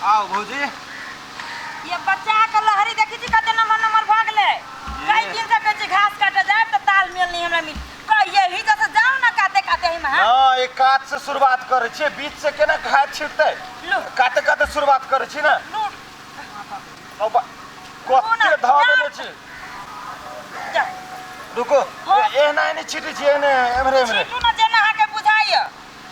आओ भौजी। ये बच्चा के लहरी देखी छी कते नंबर नंबर भऽ गेलै। कई दिन से कहै छी घास काटे जायब तऽ तालमेल नहीं हमरा मिल कह यही जैसे जाओ ना काते काते ही में। हाँ, एक कात से शुरुआत करै छियै, बीच से केना घास छिटतै? लू। काते काते शुरुआत करै छी ना। लू। अब कते धऽ देने छी। जा। रुको। हाँ। एहना एहने छिटै छी, एहने एम्हरे एम्हरे। छिटू ना जेना अहाँके बुझाइए।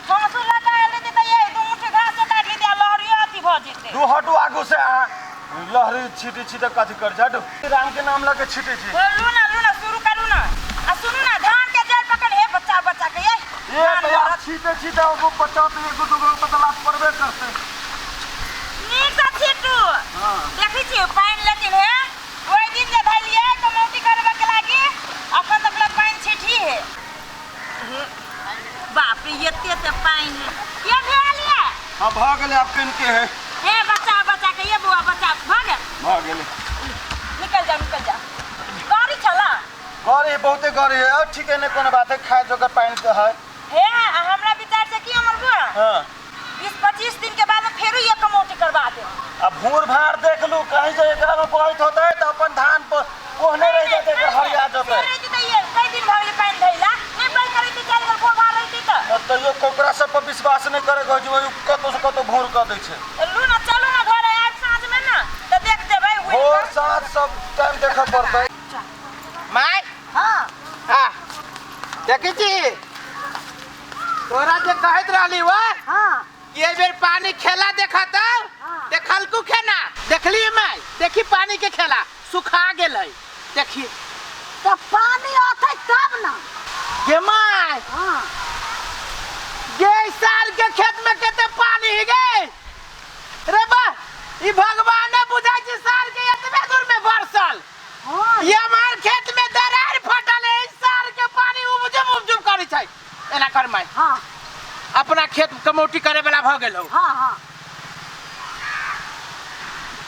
हाँसू लगा लेते तऽ ये दू मुट्ठी घास काटि लेते आ लहरियो अथी भऽ जेतै। दू हटू आगू से, अहाँ लहरी छिटै छी तऽ कथी करै छी? हटू, राम के नाम लऽ के छिटै छी। ओ, लू ना, लू ना, शुरू करू ना। आ सुनू ना, धान के जड़ पकड़ हे बच्चा बच्चा के ये। ए तऽ यार छिटै छी तऽ ओ बच्चा तऽ एगो दूगो बदलाव पड़बे करतै। नीक से छिटू। हाँ। देखै छी पानि लेकिन हे ओहि दिन जे धैलियै कमौटी करबे के लागी अखन तक ले पानि छिटही हे। हे बाप रे, एते ते पानि है। ये भेल ये? हाँ, भऽ गेलै। आब कनिके है। हे बच्चा बच्चा के ये बौआ बच्चा भऽ गेल? भऽ गेलै। निकल जा, निकल जा। गाड़ी चला। गड़ी है, बहुते गड़ी है। और ठीक है, नहीं कोनो बात है, खाए जोगर पानि तऽ है। हे आ हमरा विचार से की हमर बुआ? हाँ। 20-25 दिन के बाद में फेरो ये कमौटी करवा दे। आ भूर भार देख लू, कहीं से एकरा में बहत होतै तऽ अपन धान पर ओहने रहि जेतै, एकर हरिया जेतै। से रहितै तऽ ये कई दिन भऽ गेलै पानि धैला। नहि पानि करैतै, चारि बेर भूर भार रहितै तऽ। न तैयो ककरा सब पर विश्वास नहि करे के होइ छै, कतौ से कतौ भूर कऽ दै छै। लू ना, चलू ना घरे, आबि साँझ में ना तऽ देख देबै। भोर साँझ सब टाइम देखऽ पड़तै। My. हाँ। हाँ, देखै छी तोरा जे कहैत रहली वा। हाँ। कि एहि बेर पानी खेला देखत। हाँ। देखलकू खेना देखली माय? देखी पानी के खेला सुखा गेलै, देखी। तऽ पानी औतै तब ना। गे my. हाँ। गे साल के खेत में कते पानी ही गे रे बा, ई भगवाने बुझाइ छै साल के एतबे दूर में बरसल। हाँ। ये हमार खेत में दरार फटल है, इस साल के पानी उपजुब उपजुब करै छै। एना कर माय। हाँ। अपना खेत कमौटी करे वाला भऽ गेल हो। हाँ, हाँ।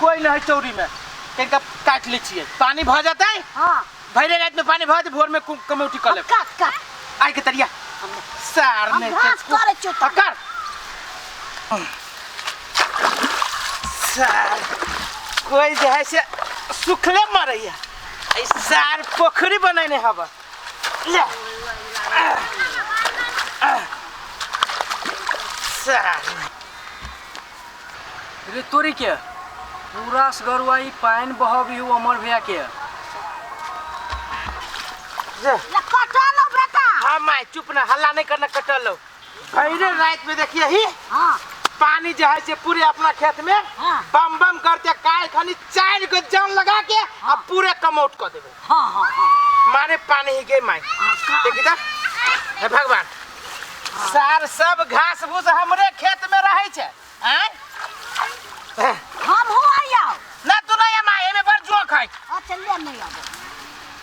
कोई नहीं चौरी में कनिका काटि लै छियै, पानी भऽ जेतै। हाँ। भरि राति में पानी भऽ जेतै, भोर में कमौटी कऽ लेब। काट काट। आइ के तरिया सार हम नहि घास करै छियौ तऽ। कर सार, कोई जे है से सुखले मरैया। एहि सार पोखरी बनेने हब ले सार। रे तोरी के पूरा सगरुआ ई पानि बहबी हो अमर भैया के। ले कटल लो बेटा। हाँ my, चुप ना, हल्ला नहीं करना, कटल लो। भैरे रात में देखिए ही। हाँ। पानी जो है से पूरे अपना खेत में। हाँ। बम बम करते काल खानी चार गो जान लगा के। हाँ। अब पूरे कमौट कर देबे। हाँ, हाँ, हाँ। मारे पानी ही गे my. हाँ, देखी तो हे भगवान, सार सब घास फूस हमरे खेत में रहे छै। आँय? हम हो आइयो। ना तू नहीं my, एमे बड़ जोक है। अच्छा ले नहीं आबो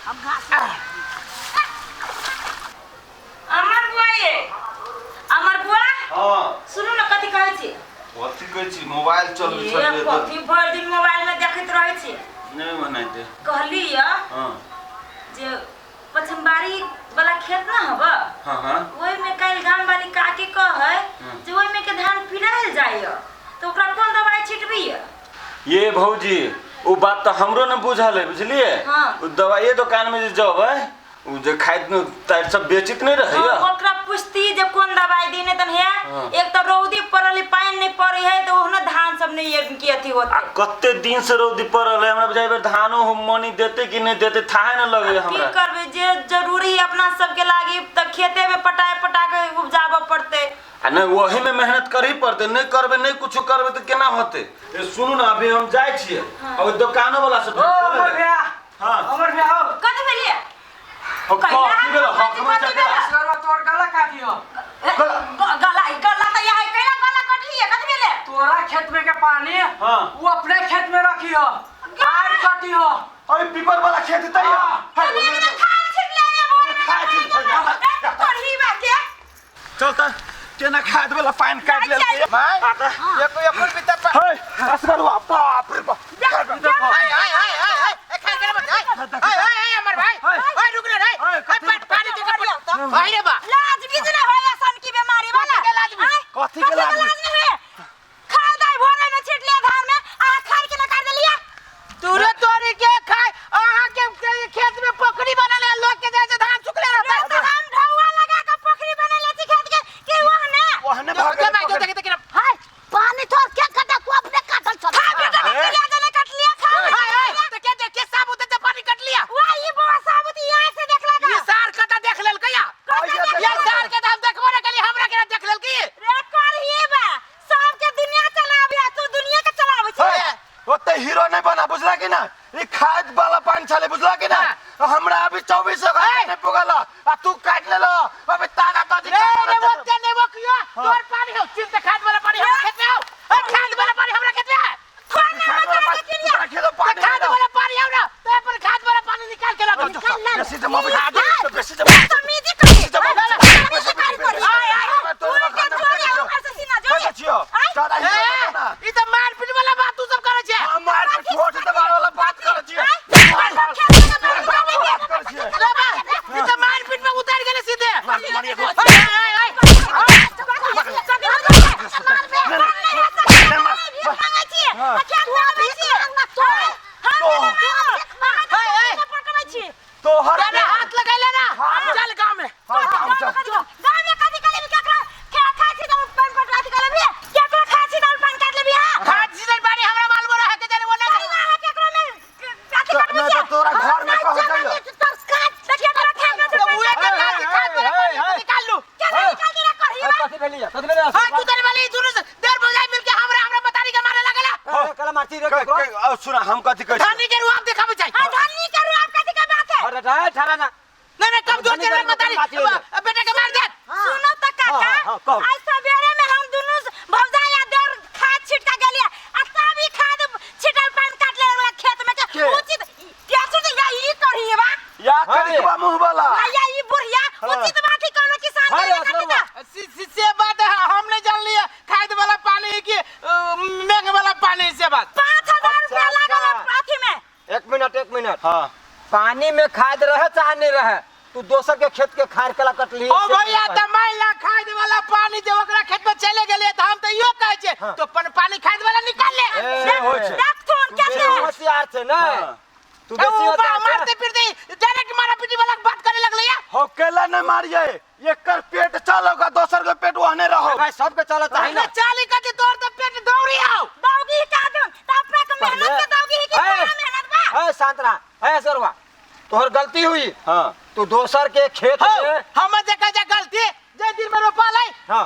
हम घास। अमर बुआ, ये अमर बुआ। हाँ। सुनू ना, कथी कहै छी? कथी कहै छी? मोबाइल चलबै ये छलियै तऽ। कथी भरि दिन मोबाइल में देखैत रहै छी? नहि बनाइते। कहली या हाँ। जे पछमबाड़ी वाला खेत ना हब। हाँ हाँ। ओहि में काल्हि गाम वाली काकी कहै हाँ। जे ओहि में के धान पिरायल जाइए तऽ ओकरा कोन दवाई छिटबियै? ये भौजी, ओ बात तऽ हमरो ने बुझल है, बुझलियै? हाँ। ओ दवाइये दुकान में जे जेबै, ओ जे खाइत न तार सब बेचित नहीं रहैया। हाँ, ओकरा पूछती जे कोन दवाई दी, नहीं तन हे। हाँ। एक तो रौदी पड़ल है, पानि नहीं पड़े है तऽ ओहनो धान सब नहीं एक की अथी होते। आ कते दिन से रौदी पड़ल है, हमरा बुझाइ बेर धानो हम मनी देते कि नहीं देते थाहे न लगे की हमरा। करबै, जे जरूरी है अपना सबके लागी तऽ खेते में पटाए पटा के उपजाबऽ पड़तै। आ नहीं वही में मेहनत करही पड़तै, नहीं करबै नहीं कुछो करबै तऽ केना होतै? ए सुनू ना, अभी हम जाइ छियै आ ओइ दुकानो वाला से ओ भेंट अमर करबै। भैया। हाँ। अमर भैया हो। कथी भेलियै? हो, कथी भेलै? हक में कथी चकरा। भेलै? सगरुआ तोर गला काटियो। गला गला तऽ यहाँ कैला गला कटलियै? कथी भेलै? तोरा खेत में के पानी। हाँ। वो अपने खेत में रखियो, आर कटियो। अरे पीपर वाला खेत तैया। हाँ। कभी एकरा खाद छिटले ये भोर में। खाद छिटले। तोरही बा के। चल त केना खाद वाला पानि काटि लेलकै। My, एको एको बिता पा हे असगरुआ, बाप रे बाप। हाय हाय हाय हाय हाय, ए खाइ के मत, हाय हाय हाय हाय अमर भाई, हाय रुक रे, हाय हाय, पानी के भाई रे बा। लाज बीज ना होय असन की बीमारी वाला। कथी के लाज भी? आँय? कथी के लाज भी? नहीं होय? खाद आई भोरे में छिटले धान। हीरो नहीं बना बुझला कि ना ई खाद वाला पानी छले बुझला कि ना हमरा अभी 24 घंटा नहीं पुगल आ तू काट लेलो अभी ताजा ताजी रे रे ओते नहीं बकियो तोर पानी हो चिंता खाद वाला पानी हमरा खेत में आओ ए, खाद वाला पानी हमरा खेत में आ खाद वाला पानी तोरा खेत में पानी खाद वाला पानी आओ ना तो अपन खाद वाला पानी निकाल के ला दो निकाल ना बेसी जमा बेसी जमा बदतमीजी करी बेसी आय आय तोरा के जोड़ी ओकर से सीना जोड़ी छियो ज्यादा ए, हीरो बना ई त मारपीट वाला बात तू सब करै छे मार छोट दबावे वाला बात करै छियो बात करै छियो रे बा ई त मारपीट में उतर गेले सीधे मारिए आय, आय, आय। तोहर रे हाथ लगैले ना चल गांव में हां काम चल खाद सीधे पानी हमरा मालूम रहे के जाने वो ना ना तो तोरा घर में कह जाइयो तो उहे के खाद खाद वाला पानी तो निकाल लू कथी भेली कथी भेली हां तू तने वाली दुनु से देर भौजाई मिलके हमरा हमरा बतारी के मारे लगला कला मारती रे केकरो सुना हम कथी कहै धानी के रुआब देखाबे चाही अरे रे ठहरा ना नहीं नहीं कम जोर धनी के के बतारी बात ये है। बेटा के मार दे सुनो त काका हाँ, हाँ, कहो। आज सवेरे में हम दुनू भौजाई आ देर खाद छिटका गेलिए आ तब ई खाद छिटल पान काट ले वाला खेत में के के? उचित कैसे तो या ई करिए बा या हाँ रे। कनिकवा मुंह वाला आ या ई बुढ़िया उचित बात ही कोनो किसान हाँ के रे, काटे असलवा। ता। से बात है हम नहीं जान लिया खाद वाला पानी की मेघ वाला पानी से बात 5000 रुपया अच्छा, लागल अच्छा। अथी में एक मिनट एक मिनट हां पानी में खाद रहे चाहे नहीं रहे तू दोसर के खेत के खार कला कटली ओ भैया त माइला खाद वाला पानी जे ओकरा खेत में चले गेलिए त हम त इहो कहै छियै हाँ। तो अपन पानी खाद वाला निकाल ले ए, होइ छै। देखथुन तू बेसी कैसे होशियार छै ने हाँ। तू ए, बेसी उ बा होशियार छै मारते पीटते डायरेक्ट मारा पीटी वाला के बात करे लगले या होकेला नहीं मारिए एकर पेट चलोगा दोसर के पेट वहने रहो भाई सबके चलत है ना ना चाली कथी तोर त पेट दौड़ी आओ दौगी का दून त अपना के मेहनत के दौगी ही कि ए, तोरा मेहनत बा ए शांत रह ए सरवा तोहर गलती हुई हां तू दोसर के खेत हो में हम देखा जा गलती जे दिन में रोपा लाई हां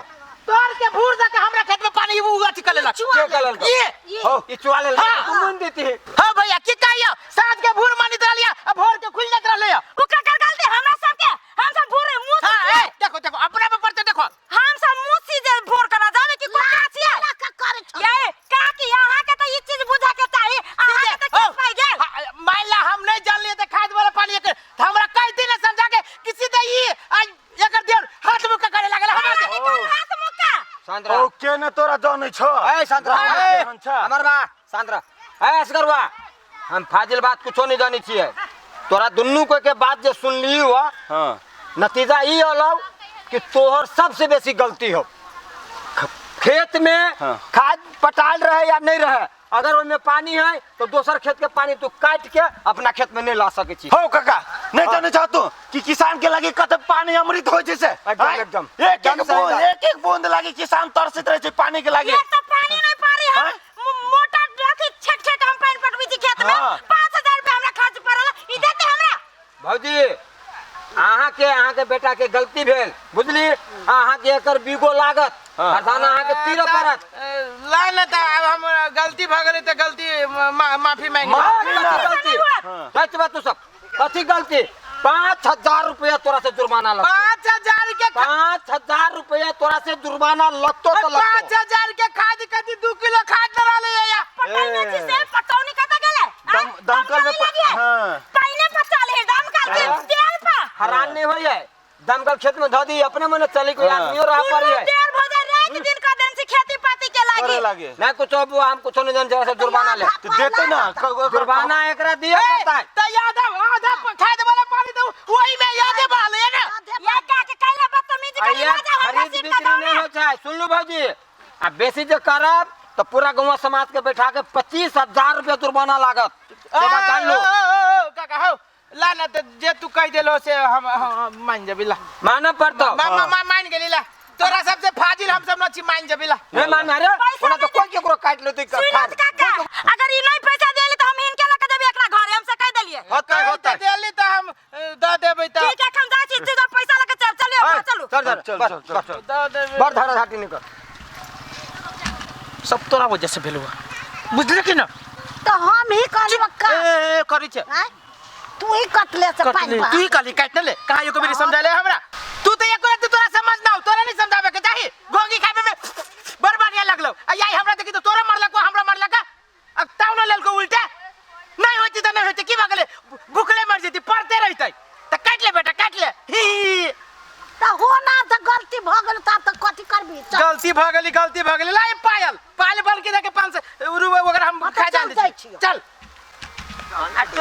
तोर के भूर दे के हमरा खेत में पानी उ अथी करे लग के कलल ये हो ई चुआ ले हाँ। तू मुन देती है हां भैया की कहियो साँझ के भूर मानित रहलिया आ भोर के खुल जात रहलिया उ का गलती हमरा सब के हम सब भूरे मुंह हां से ए देखो देखो अपना पे पड़ते देखो हम सब मुंह से जे भोर करा जावे कि कोई काची है ये का कि यहाँ के तो ई चीज बुझा के चाही अहाँ के तो किस पाई गेल मान ला हम नहीं जान लिए त खाद वाला पानी एकर त हमरा कह दिन समझा के किसी दे ई आज एकर देर हाथ मुक्का करे लागल हमरा दे। निकाल हाथ मुक्का शांत रह ओके ने तोरा जानै छो ए शांत रह ए केहन छ? हमर बा शांत रह ए असगरवा हम फाजिल बात कुछो नहीं जानी छियै तोरा दुन्नू को के बात जे सुनली हुआ हां नतीजा ई होलो कि तोहर सबसे बेसी गलती हो खेत में हाँ। खाद पटाल रहे या नहीं रहे अगर ओहिमे पानी है तो दोसर खेत के पानी तू काट के अपना खेत में नहीं ला सकै छी हो काका नहीं जानै छो तू कि किसान के लागी कते पानी अमृत होइ छै से एकदम, आँय? एकदम। एक एक एकदम सही बूंद बात। एक एक बूंद लागी किसान तरसित रहै छै पानी के लागी एक तो पानी नहीं पारी हम हाँ? मोटर अथी छेक छेक हम पानी पटबै छी खेत में हाँ। 5000 रुपया हमरा खर्च पड़ल ई देते हमरा भौजी अहाँके अहाँके बेटा के गलती भेल बुझली अहाँके एकर बीगो लागत हाँ। अर्थात अहाँके तीर पड़त ला न त आब हम गलती भ गेलै त गलती माफी मांग माफी ना। कथी गलती सच बात तू सब कथी गलती 5000 रुपया तोरा से जुर्माना लगतो 5000 के 5000 रुपया तोरा से जुर्माना लगतो तो लगतो 5000 के खाद कथी 2 किलो खाद न रहले या पटौनी छी से पटौनी कतऽ गेलै आँय? दमकल में नहीं लगी है? हाँ। पाइने पर चले है दमकल के हाँ। तेल पर हरान नहीं हो जाए दमकल खेत में धो दी अपने मने चली कोई हाँ। आदमियों रहा पड़ी है देर भो जाए एक दिन का दिन से खेती पाती के करे लागी लागे नहीं कुछ बुआ हम कुछो नहीं जान जरा से जुर्माना ले तो देते ना जुर्माना एकरा दिया पड़ता है त याद आधा खाद वाला पानी तो वही में यादे बाले ना या का के कैला बदतमीजी करी अइया राजा हमरा खरीद सीट का बिक्री गाँव नहीं में हो चाहे सुन लो भाजी आ बेसी जो करब तो पूरा गाँव समाज के बैठा के 25,000 रुपया जुर्माना लागत से बात जान लो ओ, ओ, ओ, काका हो ला ना त जे तू कह देलो से हम मान जेबी ला मानब पड़तो मान गेली ला तोरा सबसे फाजिल हम सब न छी मान जेबी ला नहीं मान अरे पैसा ओना तो नहीं कोई केकरो काट लेतै सुनत काका अगर ई नहीं पैसा देली तो हम हिनके लके देबे एकरा घरे हमसे कह देलिए होतै होतै देली त हम द देबै त ठीक है हम जाइ छी तू पैसा लके चल चलिए अपना चलू चल चल चल, बस, चल, चल, बस। चल। द देबै बड़ धारा धाटी नहीं कर सब तोरा वजह से भेल हुआ बुझले कि ना तो हम ही कहलियो का ए करी छे। आँय? तू ही कटले से पानि कटले बहा। तू ही कहली काट ले, कहा एको बेरी समझाले हमरा? तू तो एको रात तोरा समझ ना हो, तोरा नहीं समझावे के चाही। गोंगी खाबे में बड़ बढ़िया लगलो आ याई हमरा देखी तो तोरा मारलक, हमरा मारलक। अब ताव न लेलको उल्टा। नहीं होती तो नहीं होती, की भगले भूखले मर जेती, पड़ते रहते। त काट ले बेटा, काट ले। ही ही। त हो ना त गलती भ गेल त आब त कथी करबी? चल। गलती भ गेली, गलती भ गेली। लाई पायल, पायल बन के देके 500 रुपया वगैरह हम हाँ, त खा चल जान जाइ छी। छियौ। चल।